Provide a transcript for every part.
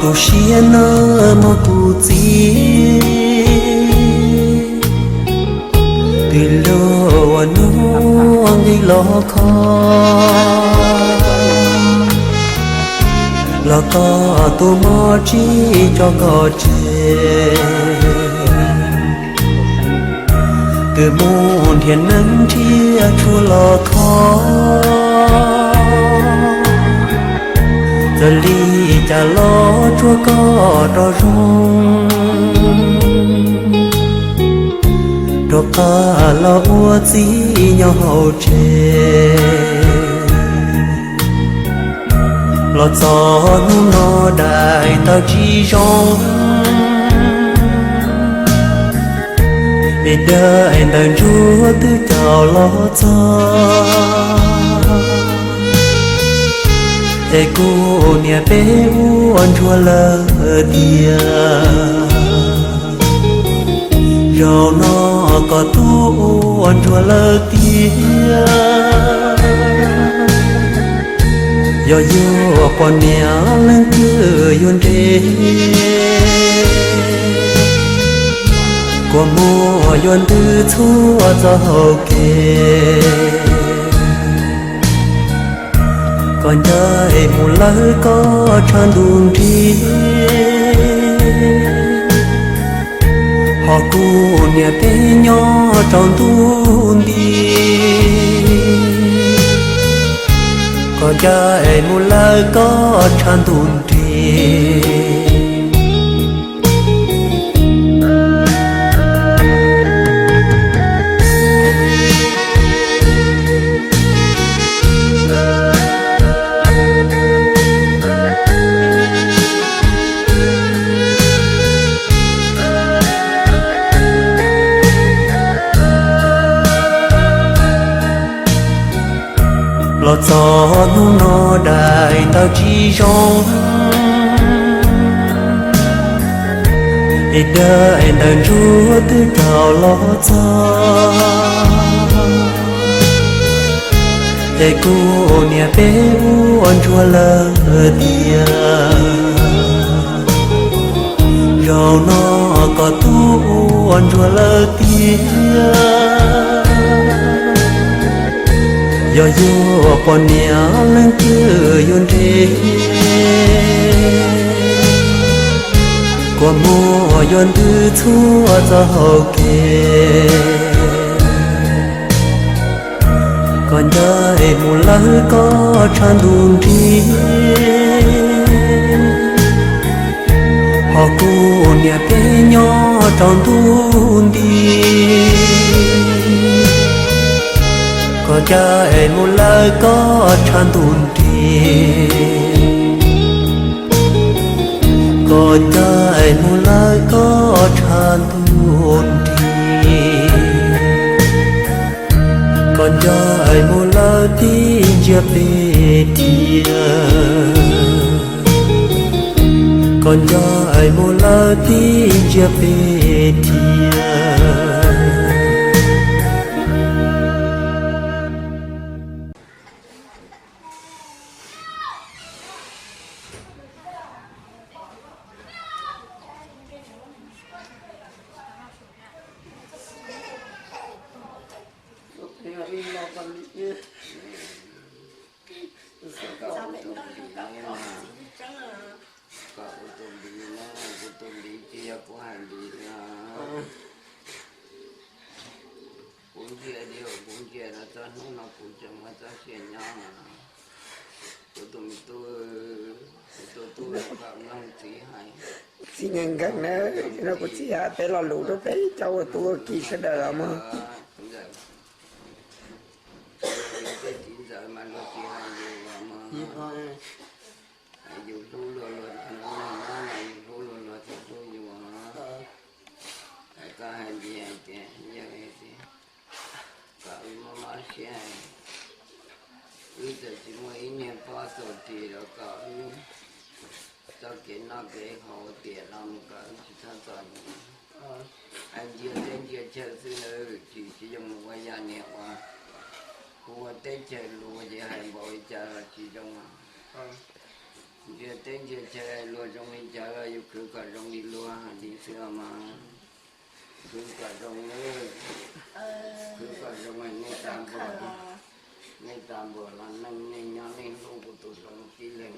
Zoo siab nawb mog kuv txiv, twb luag ua hnub nqis los kho, los koj tus mob tsis tso koj tseg. Twb mus nrhiav neeb nrhiav tshuaj los kho, txawm li cas los tsuav koj rov zoo, rov qab los ua txiv nyob hauv tsev. Los txog hnub no daim tawv tsis zoo, es daim ntawv ntsuag twb caum los txog, es kuv niam peb ua ntsuag lawm tiag. Zaum no koj twb ua ntsuag lawm tiag, yog yuav poj niam leej twg yuav nres, kua muag yuav ntws txhua txoj hau kev. Koj ncaim mus lawm koj tshav ntuj nrig, ho kuv niam peb nyob rau ntuj nti. Koj ncaim mus lawm koj tshav ntuj nrig. Los txog hnub no daim tawv tsis zoo, es daim ntawv ntsuag twb caum los txog, es kuv niam peb ua ntsuag lawm tiag. Zaum no koj twb ua ntsuag lawm tiag, yog yuav poj niam leej twg yuav nres, kua muag yuav ntws txhua txoj hau kev. Koj ncaim mus lawm koj tshav ntuj nrig, ho kuv niam peb nyob rau ntuj nti. Koj ncaim mus lawm koj tshav ntuj nrig, koj ncaim mus lawm koj tshav ntuj nrig, koj ncaim mus lawm tib ntsia pem tiag, koj ncaim mus lawm tib ntsia pem tiag. Kom kuv tus ntiv na, kuv tus ntiv tsis yog kuv hais ntiv na. Kuv ntsia li kuv ntsia no txog hnub no kuv tseem muaj txoj sia nyob. Kuv tus me tub, kuv tus tub kom mloog txiv hais. Txiv nkees nkees na, no kuv txiv hais peb lo lus rau peb cov ua tub ua ki sawv daws os mog. Tej txiv ntxawm mas luag tsis hais yus os mog. Yus hlub luag luag tsis hlub yus, yus hlub luag luag tsis hlub yus. Koj hais li hais tias yog tias kom wb mob mob siab, wb txawm tsis muaj ib niag poj txaus ris los kom wb txoj kev noj kev haus tiam no mus kom wb tsis txhob txom nyem. Hais ntsia teb ntsia chaw xwb na, tsis tsis zoo mus ua yam niag uas hu ua teb chaws lus ces hais npaum li cas los tsis zoo. Ntsiag teb ntsiag chaw luag zoo li cas los yus khwv kom zoo li luag hais li xwb mas. Khwv kom zoo, khwv kom zoo, nej tas npaum, nej tas npaum los neej nej nyob nej hlub kuv tus hluas tib leeg.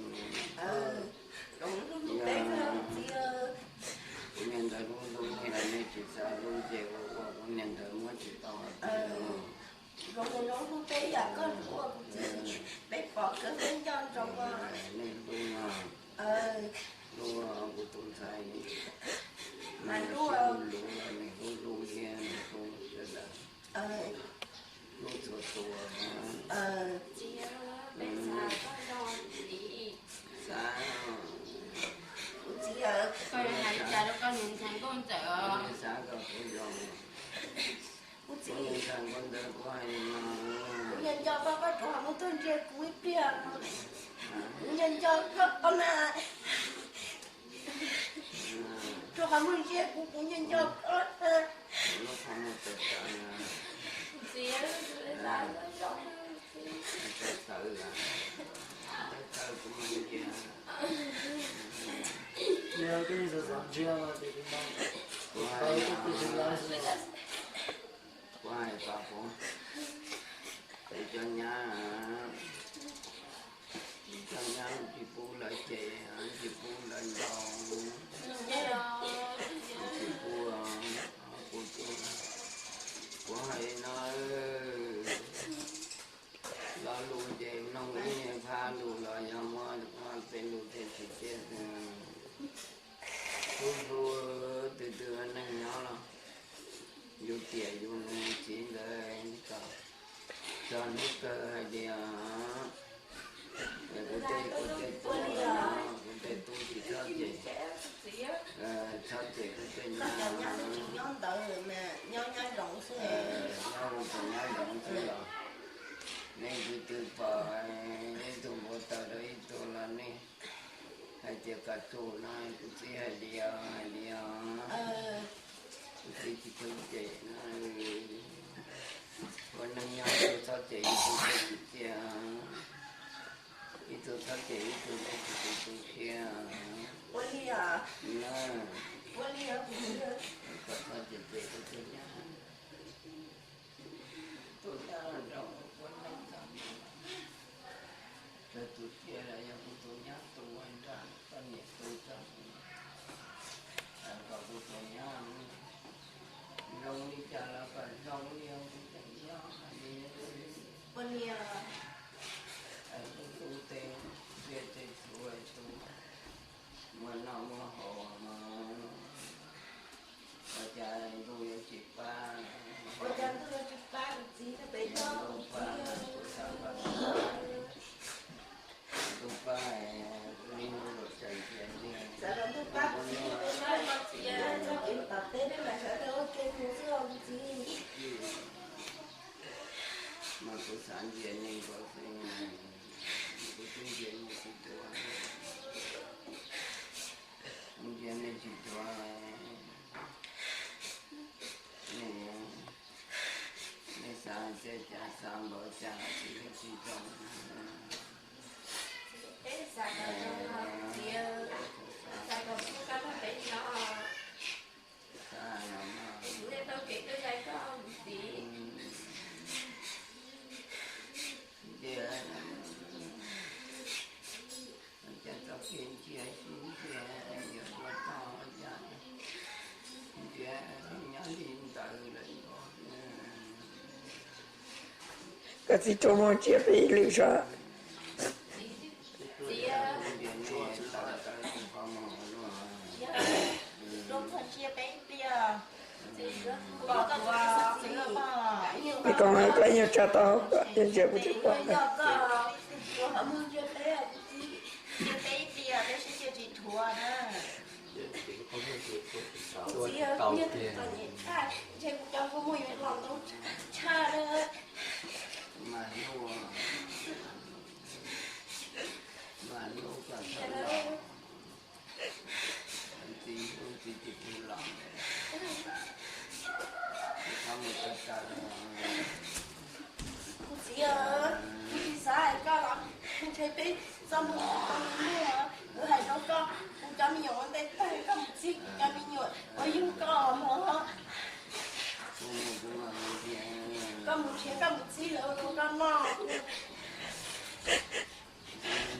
Kuv niag ntawd hlub hlub nej los nej tsis xav hlub ces ua ua kuv niag ntawd muab tsis tau hais tias zoo li no hlub peb yam koj hlub kuv txiv, peb pom kawg peb nco ntsoov. Nej hlub no, hlub kuv tus ntxhais, mas hlub luv los nws hlub hlub thiab nws hlub sawv daws, hlub txhua tus. Xav, koj yuav hais li cas rau koj niag ntxhais nkauj ntxawm os? Xav kom kuv zoo. Kuv txiv, kuv ntxhais nkauj ntxawm, kuv hais li no, kuv nco nco koj, koj rov qab mus tuaj ntsia kuv ib pliag. Kuv nco nco koj na. Rov qab mus ntsia kuv, kuv nco nco koj. Kuv hais tau, kuv cov nyab, cov nyab tsis pub lawv cem, tsis pub lawv ntaus, tsis pub, kuv, kuv hais no, lo lus ces mloog ib niag phab lus los yog muab peb lus thiaj tsis tiag. Hlub hlub, tus twg neej nyob los yus tiam yus txiv ntawd kom txog hnub kawg hais tias kuv tej, kuv tej tub, kuv tej tub tsis txhob cem, txhob cem kuv tej nyab, nyob tus nyab zoov xwb los nej tus twg pom ib tug npau taws rau ib tug los nej hais tias kom tsum no, kuv txiv hais tias, hais tias kuv txiv tsis txhob cem no. Ua neej nyob ib tug txhob cem ib tug, tsis tiag, ib tug txhob cem ib tug, tsis tu siab. Ua li, ua li, kom txhob cem cem kuv tus nyab. Tus nyab nrog kuv ua neej tag, tus tsiaj los yog kuv tus nyab tu nrog koj niam tu tag, kom kuv tus nyab zoo li cas los kom zoo li kuv tus nyab li. Ua li, kuv tu tej tsiaj tej txhu tu, muaj noj muaj haus mas ua cas ntuj yuav tsis pab, ua cas ntuj yuav tsis pab kuv txiv, peb ntuj pab, kuv xav kom ntuj pab, ntuj pab, kuv niaj hnub los tseem tias ntuj pab kuv txiv, peb nyob txoj kev tom teb peb mam sawv daws ua ke mus xwb os kuv txiv. Mas kuv xav ntsia nej nkaus xwb, kuv twb ntsia nej tsis tuag, ntsia nej tsis tuag, nej, nej xav tias cas xav npaum cas tsis tsis zoo. Peb xav kom zoo, xav kom peb nyob, kuv thiaj tau kev coj cai koj mus txiv. Cas txoj kev ntsia sib ntsia yuav ua tau cas ntsia nyob li ntawd lawm. Koj txiv rua muag ntsia peb ib lwm saib. Rua muag ntsia peb ib pliag. Peb koom haum koj ib nyuag tsam tau, koj ntsia kuv tsis pom. Ntshe kuv cov nkauj muam yuav los ntau tshaj na. Mas hlub, mas hlub kom txhob los, txiv hlub txiv tsis pub los, txhob mus tawv tawv. Kuv txiv, kuv tsis xav hais koj los ntshe peb txoj hmoo tsis tau muaj. Koj mus nrhiav koj mus txib lawv rau koj noj.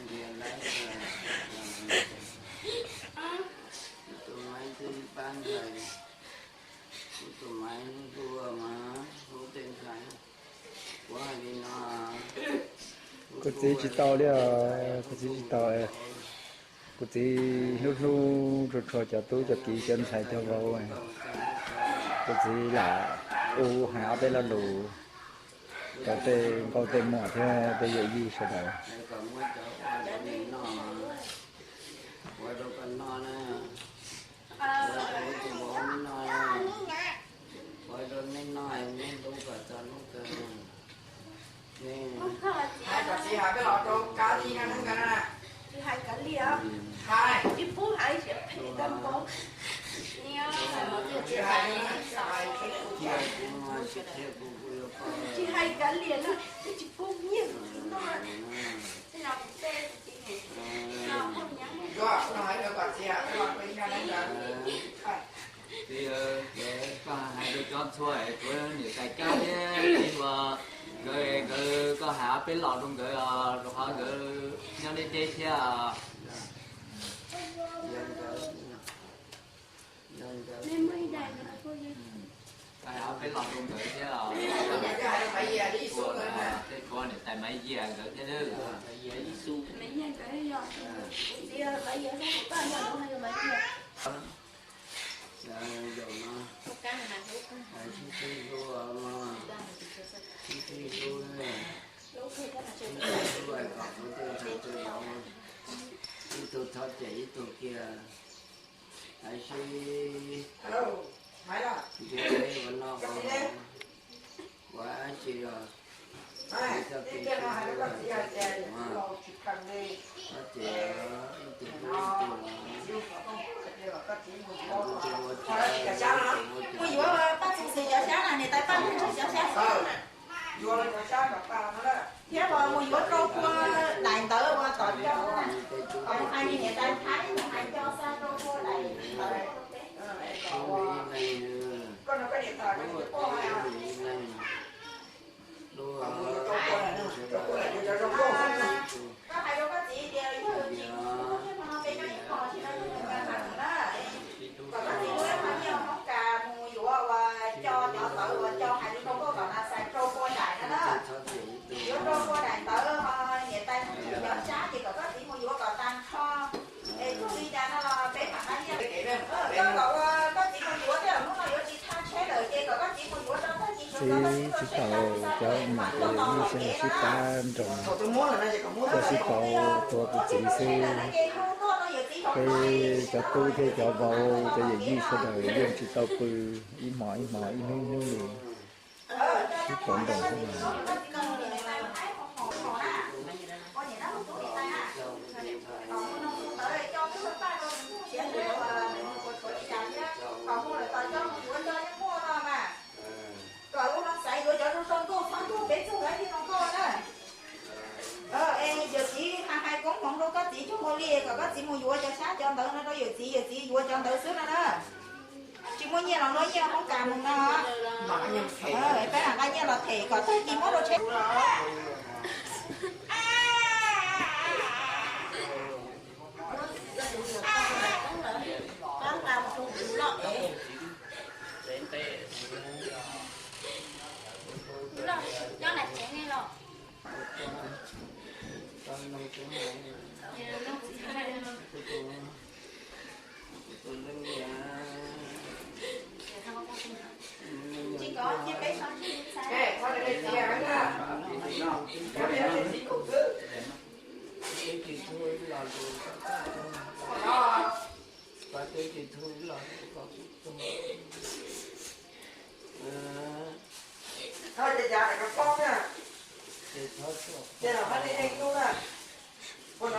Ntiav lawv, tus maiv twb pab ntxhais, kuv tus maiv hlub mas hlub tej ntxhais. Kuv hais li no, kuv txiv tsis tau li, kuv txiv tsis tau. Kuv txiv hlub hlub tshua tshua cov tub cov kiv cov ntxhais cov vauv. Kuv txiv lam hu hais ob peb lo lus rau tej nkauj tej muam thiab tej yawm yij sawv daws. Ua rau nej noj, nej hlub kom txog hnub kawg. Hais kom txiv hais peb los rau kab li no hnub kawg na. Tsis hais kav liam, tsis pub hais siab phem tag npaum. Tsis hais, tsis hais, tsis hais kuv, tsis qhia kuv, kuv yuav pom. Tsis hais kav liam no, tsis pub nyiaj kuv tsis noj. Tsuav no hais kom txiv hais peb los rau ib no hnub kawg. Koj hais rau cov ntxhua es tsuav niam tais kab thiab txiv hluas nkawd, nkawd koj hais ob peb los rau nkawd os, rau qhov nkawd nyob deb deb thiab os. Koj hais ob peb los rau nkawd thiab os. Tej txhua niam tais Maiv Yias nkawd thiab. Zaum no, sib sib hlub, sib sib hlub, sib sib hlub kom kuv tej ntxhais tej vauv ib tug thov cem ib tug kiag. Hais sib nrhiav ua noj ua haus, ua dab tsi los txhob pib sib hlub, txhob cem, ib tug hlub ib tug. Mus yuav Paj Txoov Xwm cov xyab na, niam tais Paj Txoov Xwm cov xyab xwb na. Thiab mus yuav rau pua daim ntawv uas tom co na. Hais niam tais Thaib hais co xa rau pua daim ntawv. Koj hais rau koj txiv tias yog yus tsis hlub thiab hmo no peb nyob ib hmos tsis no yus mus nqa nqa tus na. Kom koj txiv muab ib qho nyiaj hoob kas mus yuav uas co cov ntawv uas co hais lus rau nkauj tom na xais rau pua daim no na. Yuav rau pua daim ntawv ho niam tais Txoov Xwm cov xyab ces kom koj txiv mus yuav kom tag nrho. Es txuj li cas no los peb mam nqa nyiaj. Koj kom ua koj txiv mus yuav thiab, hnub no yuav tsis thaj tsheb lawm ces kom koj txiv mus yuav rau tag kis. Txiv tsis tau, cov muam cov yawm yij sib sib pab nrog, coj sib pauv tua kuv txiv xwb. Peb cov tub thiab cov vauv cov yawm yij sawv daws yeej tsis tau pw ib hmos ib hmos ib hnub hnub li, sib pauv nrog xwb. Kom ua no xaiv yuav cov zoo zoo nkauj txhob ntuj peb txog lawv thiaj zoo nkauj na. Es yawm txiv hais hais koob hmoov rau koj txiv cuag nkaus li kom koj txiv mus yuav cov xyab cov ntawv no rau yawm txiv, yawm txiv yuav cov ntawv xwb no na. Tsis muaj nyiaj los luaj nyiaj hoob kas mus no. Peb mam nqa nyiaj los them kom tag kis muab rau tsheb. Thov ces cas kom poob na, ces los hab li neeg tub na, ua no,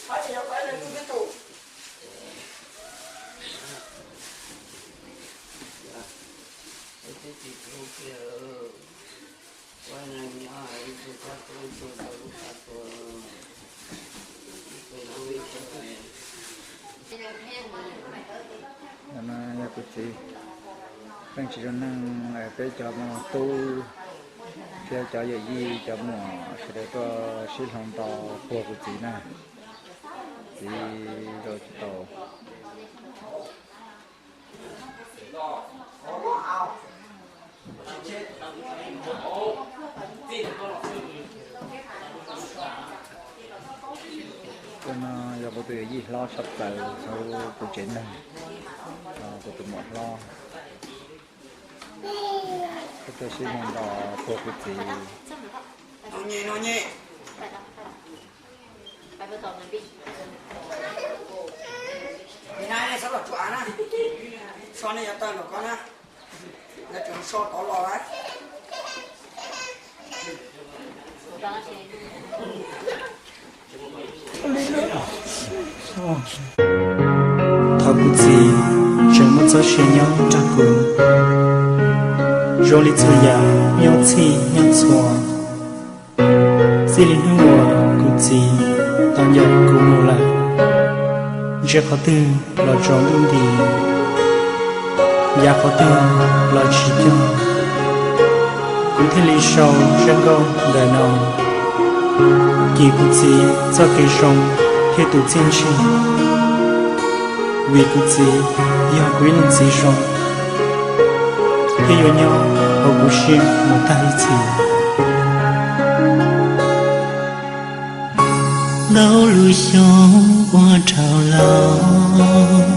thov ces yog pab neeg tub twb tus. No yog kuv txiv. Leej txiv zoo neej, peb cov tub thiab cov yawm yij cov muam sawv daws tuaj sib hloov nto puag kuv txiv na. Txiv zoo tsis tau. Tus no yog kuv tus yawm yij hlob tshaj plaws hauv kuv tsev neeg, kuv tus muam hlob. Peb tuaj sib hloov nto puag kuv txiv. Thov kuv txiv tseem muaj txoj sia nyob nrog kuv zoo li txhua yam nyob txhij nyob txhua. Txij li hnub uas kuv txiv tau ncaim kuv mus lawm, ntsia qhov twg los tsaus ntuj nti, yav qhov twg los tsis cog, kuv thiaj li sau zaj nkauj ntawm no kis kuv txiv txoj kev zoo thiab tus txiaj ntsig. Vim kuv txiv yog kuv ib leej txiv zoo thiab yuav nyob hauv kuv siab mus tag ib txhis. Ntau lub xyoo ua dhau los,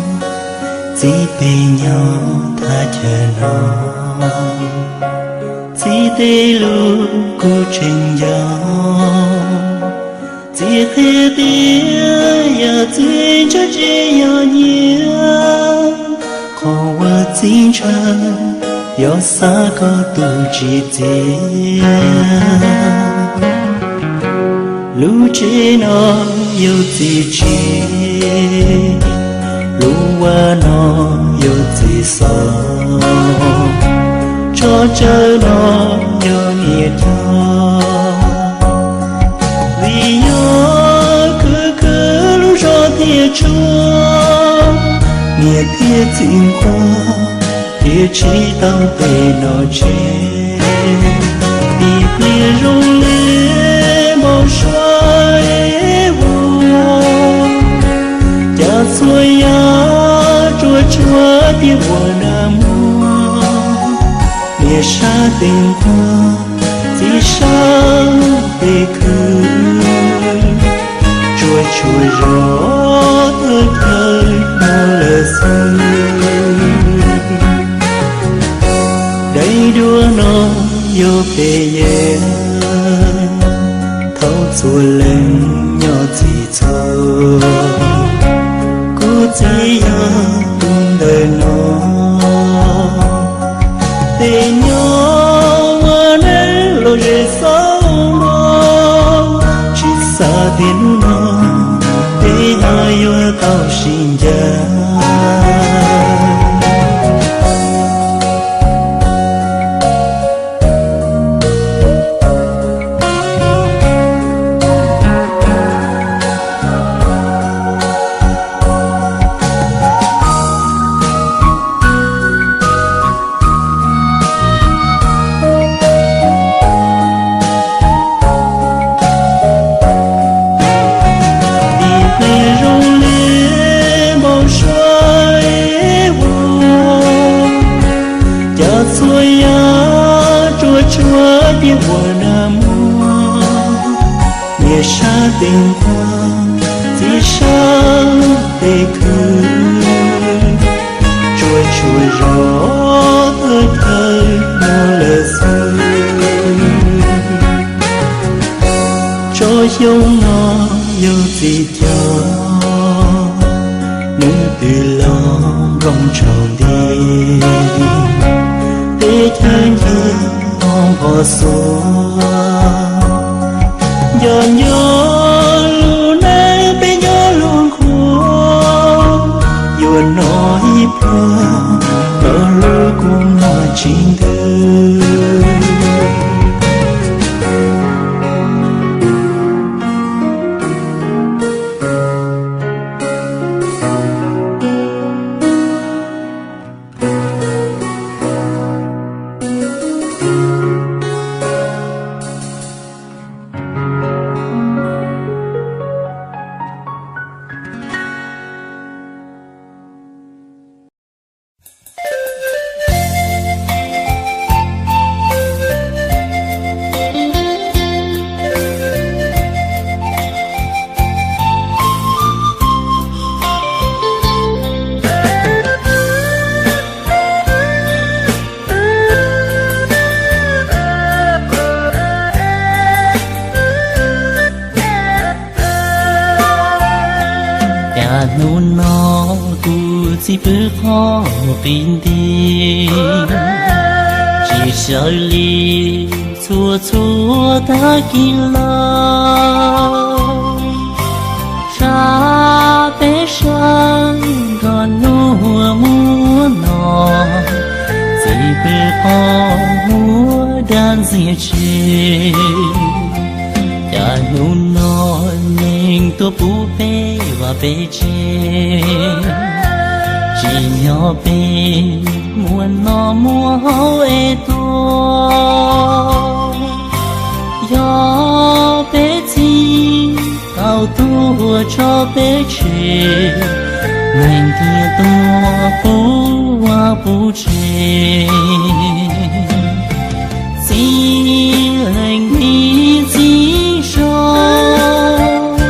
txiv peb nyob thaj chaw no, txiv tej lus kuv tseem nco. Txiv qhia tias yog txiv ntshaw tsis yog nyiam, qhov uas txiv ntshaw yog xav koj tus tsis txiav. Lub tsev no yog txiv tsev, lub vaj no yog txiv xov, tsob tsawb no yog niam cog. Vim yog khwv khwv lub zos thiaj tsuag, niam thiab txiv nquag thiaj tsis tau peb noj tsheb. Ib pliag zoo li npau suav es vua, cas txhua yam tsuas tshuav tiaj vuas nag muag. Niam sab tes nquag, txiv sab tes khwv, tsuas tshuav zos thawj thawj no lawm xwb. Daim duab no yog peb yam, thaum txhua leej nyob txhij txhua, kuv txiv yog tus ntawm no. Tej nyob ua neej los ze xauj no, tsis xav tias hnub no peb ho yuav tau sib ncaim. Ib pliag zoo li npau suav es vua, cas txhua yam tsuas tshuav tiaj vuas nag muag. Niam sab tes nquag, txiv sab tes khwv, tsuas tshuav zos thawj thawj no lawm xwb. Tsob xyoob no yog txiv cog, nws twb los nplooj tshaum nti, teb chaws ncig ho npog xuav. Nco nco lub neej peb nyob lub nkuaj, yuav noj ib pluag los hlub kuv muaj tsis ntws. Hnub no kuv txiv pw qhov muag qis nti, tsis sawv li txhua txhua tag kis los. Sab peb sawv nrog hnub muag no, txiv pw qhov muag dag ntxiag tshis. Cas hnub no neeg tuaj pub peb vaj peb tsev, tsim nyog peb muaj noj muaj haus es tuag. Yog peb txiv tau tuag tso peb tseg, neeg thiaj tuag puv vaj puv tsev. Txiv leej txiv zos,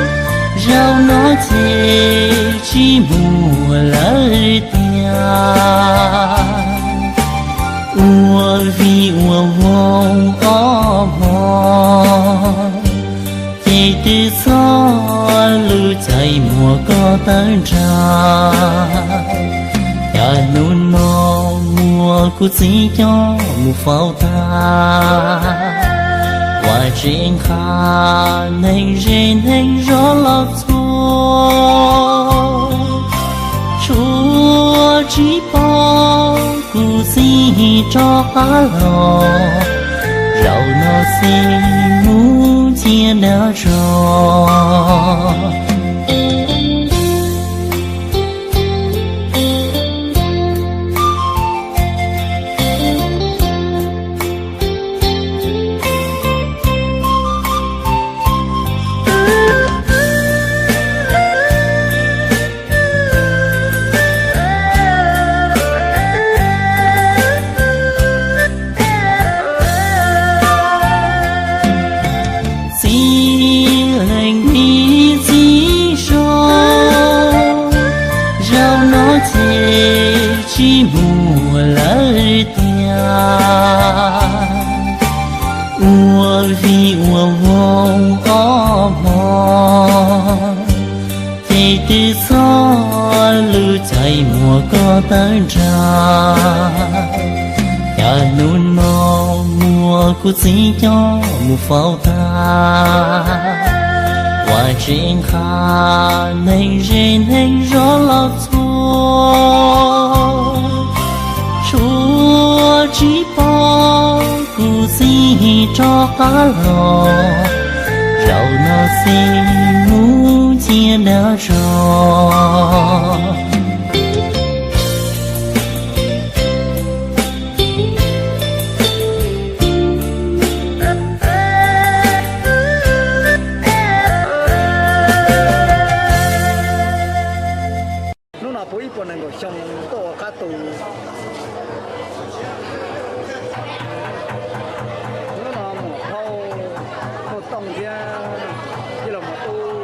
zaum no ces tsis muaj lawm tiag. Ua vij ua voog ob hmo, ces twb txog lub caij muag koj tawm nrag. Cas hnub no muaj kuv txiv coj mus faus tag, ua tsev nqa neeg ze neeg zos los txhua. Tshuav tsis pom kuv txiv rov qab los, zaum no xij mus cia dag zog. Txiv leej txiv zos, zaum no ces tsis muaj lawm tiag. Ua vij ua voog ob hmo, ces twb txog lub caij muag koj tawm nrag. Cas hnub no muaj kuv txiv coj mus faus tag, ua tsev nqa neeg ze neeg zos los txhua. Tshuav tsis pom kuv txiv rov qab los, zaum no xij mus cia dag zog. Hnub no puv ib puas nees nkaum xyoo tuaj ua qab tu. Hnub no muam phauj, phauj Tooj thiab yij laug muam tub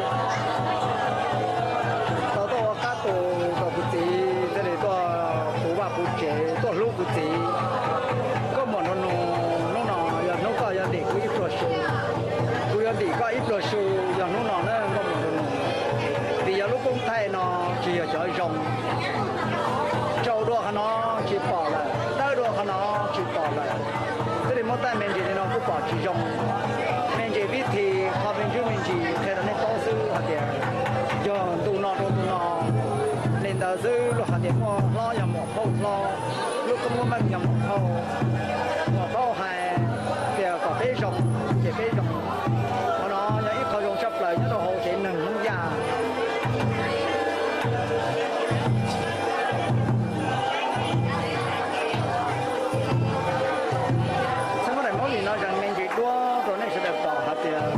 tau tuaj ua qab tu rau kuv txiv, thiaj li tuaj puv vaj puv tsev tuaj hlub kuv txiv. Nkauj muam nraug nus, hnub no yog hnub koj yuav ntim kuv ib pluag su, kuv yuav ntim koj ib pluag su, yog hnub no na nkauj muam nraug nus. Vim yog lub koob thaij no tsis yog cov zoo, tsau dua qhov no tsis pom lawm, dawb dua qhov no tsis pom lawm. Thiaj li muab thaij me ntsis li no kuj pom tsis zoo. Me ntsis vib thi qhov me ntsis me ntsis qhia rau nej paub xwb hais tias yog ntu no rau ntu no li ntawd xwb. Luag hais tias muaj hlob yog muam phauj hlob, lub koob lub meej yog muam phauj. Muam phauj hais tias kom peb zoo ces peb zoo. Qhov no yog ib qho zoo tshaj plaws nyob rau hauv tsev neeg Hmoob Yaj. Txheeb huab tais Hmoob Lis no zees me ntsis duab rau nej sawv daws pom hais tias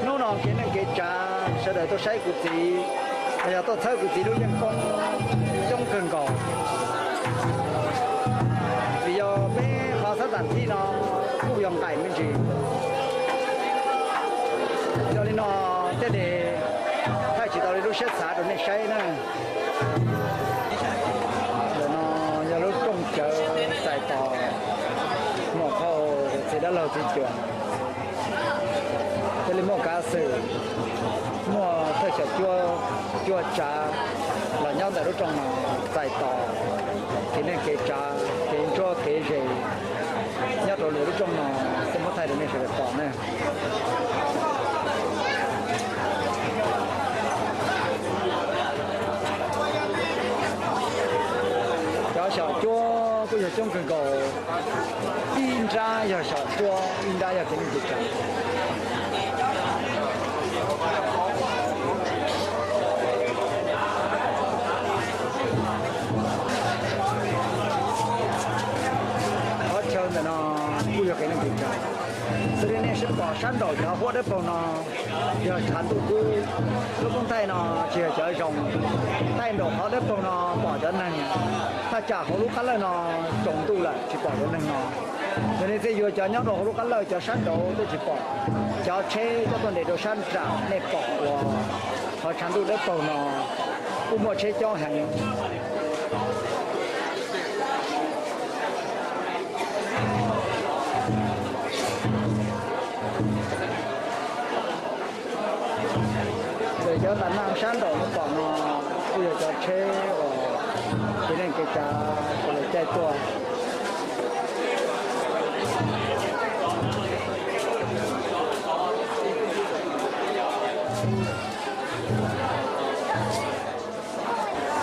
hnub no kev neej kev tsav sawv daws tuaj saib kuv txiv, los yog tuaj txhawb kuv txiv lub yeeb koob coob kawg nkaus. Vim yog peb qhov xab tam thij no kuj yog nqaim me ntsis. Yog li no thiaj li thaij tsis tau li lub siab xav rau nej saib na. Ntawm no yog lub rooj cawv txais tos muam phauj txiv dab laug txiv cuam. Thiaj li muaj kav xwm, muaj thawj xyom cuab, cuab tsav, Nyob ntawm lub rooj no txais tos kev neej kev tsav, kev ntsuab kev zes nyob rau lwm lub rooj no, xwb muab thaij rau nej sawv daws pom na. Cov xyom cuab kuj yog coob kawg nkaus, ib nrab yog xyom cuab, ib nrab yog kev neej kev tsav. Qhov chaw ntawm no kuj yog kev neej kev tsav. Xws li nej sib pom sab nraum cov huab dawb paug no yog tshav ntuj kub. Lub koob thaij no tsis yog cov zoo, thaij nraum qhov dawb paug no pom cov neeg, thaj tsam hauv lub qab lawj no tsaus ntuj lawm tsis pom cov neeg no. Yog nej txawm yuav cov nyob rau hauv lub qab lawj cov sab nraud twb tsis pom. Cov tsheb coj tuaj nres rau sab nram nej pom uas qhov tshav ntuj dawb paug no kuj muaj tsheb cob heev. Ces cov tas naj sab nraum no pom no kuj yog cov tsheb uas kev neej kev tsav uas lawv caij tuaj.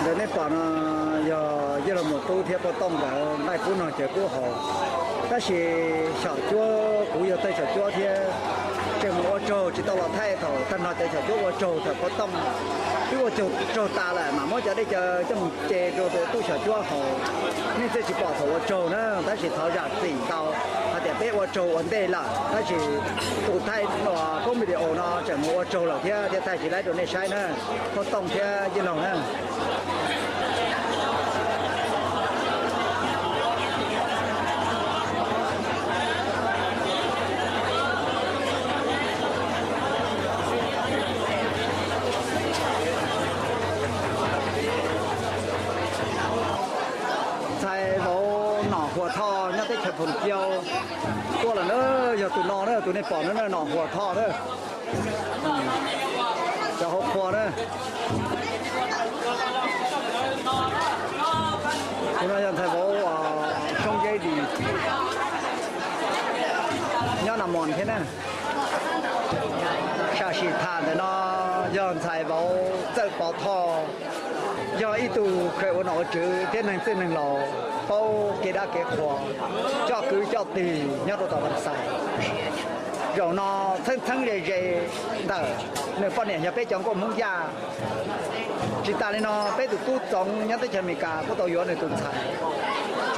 Ntawm nej pom no yog yawg laus Muas Tub thiab pog Tooj nkawd nqaij kub nog cawv kub haus. Tab sis xyom cuab kuv yog thawj xyom cuab thiab tseem mus ua tsaug tsis tau los thaij thaum tag nrho cov xyom cuab ua tsaug thaum pog Tooj twb ua tsaug tas lawm mam muab cov dej cawv coj mus ce rau tus tub xyom cuab haus. Nej thiaj tsis pom thaum ua tsaug na, tab sis thov zam txim ntau hais tias peb ua tsaug ua ntej lawm, tab sis tus thaij koob video no tseem mus ua tsaug lawm thiab thiaj thaij tsis laib rau nej saib na, pog Tooj thiab yawg laus na. Ntxhais vauv Nom Huas Thoj nyob teb chaws Phoos Cau tuaj lawm na, yog tus no na, tus nej pom no na, Nom Huas Thoj na, cov hauv qhua na. Tus no yog ntxhais vauv Soob Zeb Dis nyob Nas Mos thiab na. Sam sim tham ntawm no yog ntxhais vauv Txawj Pov Thoj, yog ib tug khaws ua nom ua tswv thiab neeg txwj neeg laus paub kev dab kev qhuas, coj kwv coj tij nyob rau tom Vaj Xais. Zaum no txheeb txheeb ze ze ntawm nws poj niam yog peb cov nkauj Hmoob Yaj. Tsis tas li no peb tus tub Txoov nyob teb chaws Amelikas kuj tau yuav nws tus ntxhais.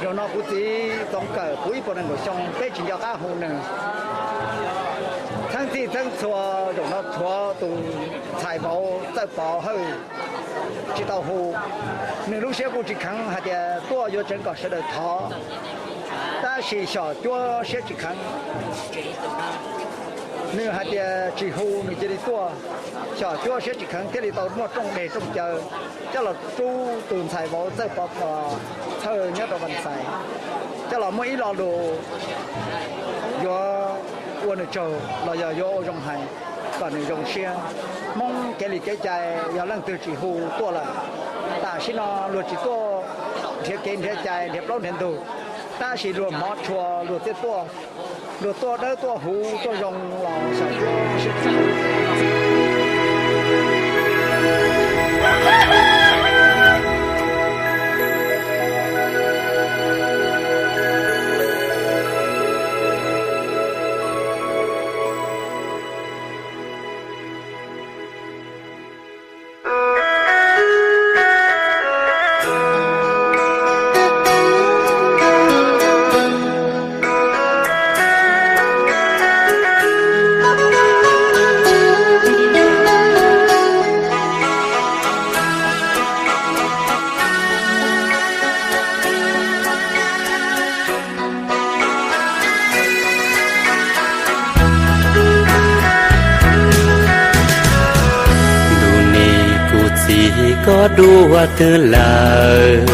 Zaum no kuv txiv Txoov Kawm puv ib puas nees nkaum xyoo peb tsis nco qab hu nws. Txheeb txhij txheeb txhua zaum no tshuav tus ntxhais vauv Txawj Pov Hawj tsis tau hu. Nws lub siab kuj tsis kheev hais tias tuaj yuav tseev kom sawv daws thov, tab sis xyom cuab siab tsis kheev. Nws hais tias tsis hu nws cia li tuaj. Xyom cuab siab tsis kheev thiaj li tau muaj rooj deg rooj cawv coj los rub tus ntxhais vauv Txawj Pov Hawj nyob rau Vaj Xais, coj los muaj ib lo lus yuav ua nws tsaug los yog yuav ua zoo hais kom nws zoo siab. Hmoob kev li kev cai yog leej twg tsis hu tuaj lawm, tam sim no luag tsis tuaj nrhiav kev nrhiav cai nrhiav plaub nrhiav ntug, tab sis luag hmov tshua luag thiaj tuaj. Luag tuaj dawb tuaj huv tuaj zoo los xyom cuab siab tsis Ntuj nis kuv txiv koj dua twg lawm,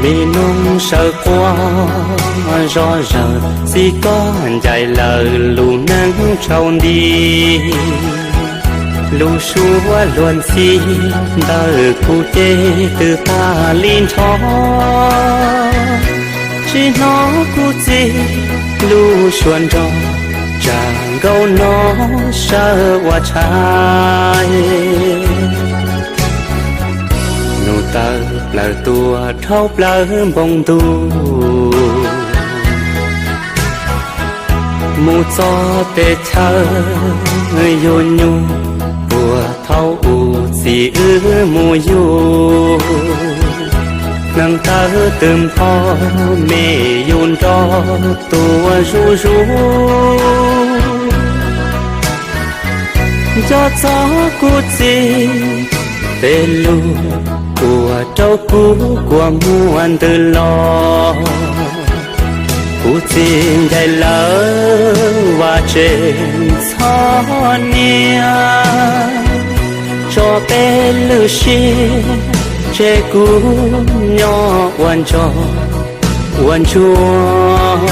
me noog sawv quaj zoj zaws, txiv koj ncaim lawm lub neej tshau nti. Lub suab luag ntxhi ntawm kuv ces twb tag li nrho, tsis hnov kuv txiv lub suab nrog tsam nkaus no sawv ua tshais. Nus taw plaws tua dhau plaws npoo ntuj, mus txog pem chaw yuav nyuj puag thaum ub txiv wb mus yug. Neeg tawg twb npho me yus nrog tua zuj zus. Nco txog kuv txiv tej lus ua rau kuv kua muag ntws los. Kuv txiv ncaim lawv vaj tse ntxhov niam, tso peb lwm siab tseg kuv nyob ua ntsos ua ntsuag.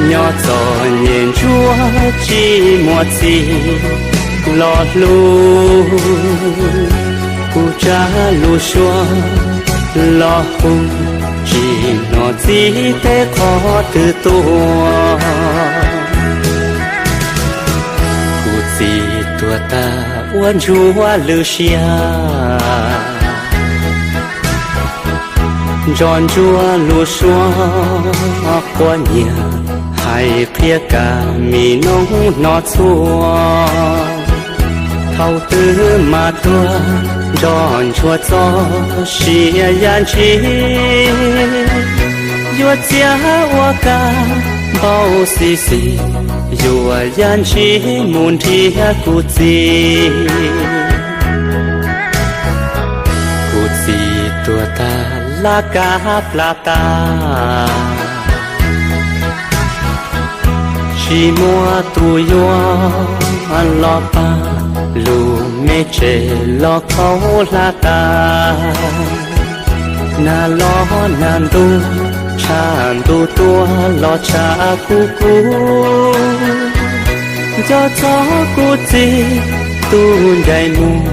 Nyob txom nyem ntsuag tsis muaj txiv los hlub, kuv tsa lub suab los hu tsis hnov txiv tej qhov twg tuaj. Kuv txiv tuag tag ua ntsuag lwm siab, ntso ntsuag lub suab quab nyiam hais qhia kam mi noob hnov txhua. Thaum twg mas tuag ntso ntsuag txoj sia yaj ntshis, yuav txiav ua kab npau xis xis, yuav yaj ntshis mus nrhiav kuv txiv. Kuv txiv tuag tag laj kab plas tas, tsis muaj tus yuav los pab, lub me tsev los khaub hlab tas. Nag los nag ntuj, tshav ntuj tuaj los tshav kuv kub. Nco txog kuv txiv tus ncaim mus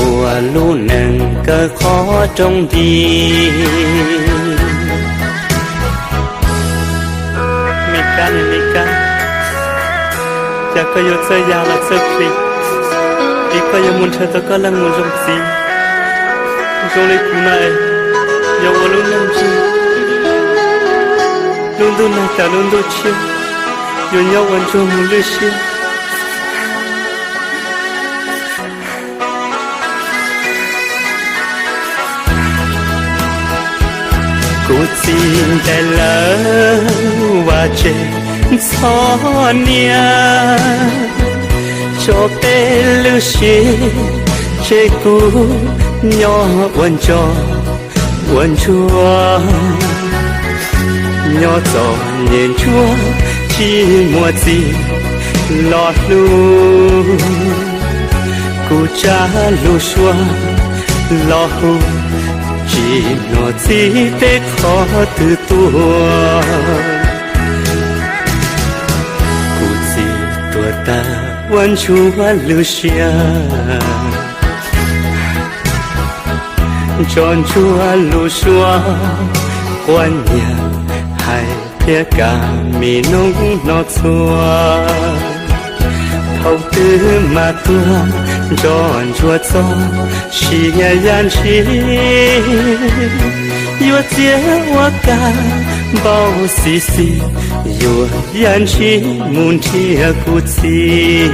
ua lub neej kawg qhov rooj nti. Me kab, me kab, cas koj yuav txawj ya los txawj plig, es koj yuav mus nrhiav tau koj leej mus zoo txiv zoo li kuv no es, yuav ua lub neej ntswg, lub ntuj nag tas lub ntuj tshiab, yuav nyob ua ntsuag mus lwj siab. Kuv txiv ncaim lawv vaj tse ntxhov niam, tso peb lwm siab tseg kuv nyob ua ntsos ua ntsuag. Nyob txom nyem ntsuag tsis muaj txiv los hlub, kuv tsa lub suab los hu tsis hnov txiv tej qhov twg tuaj. Kuv txiv tuag tag ua ntsuag lwm siab, ntso ntsuag lub suab quab nyiam hais thiab kam mi noob hnov txhua. Thaum twg mas tuag ntso ntsuag txoj sia yaj ntshis, yuav txiav ua kab npau xis xis, yuav yaj ntshis mus nrhiav kuv txiv.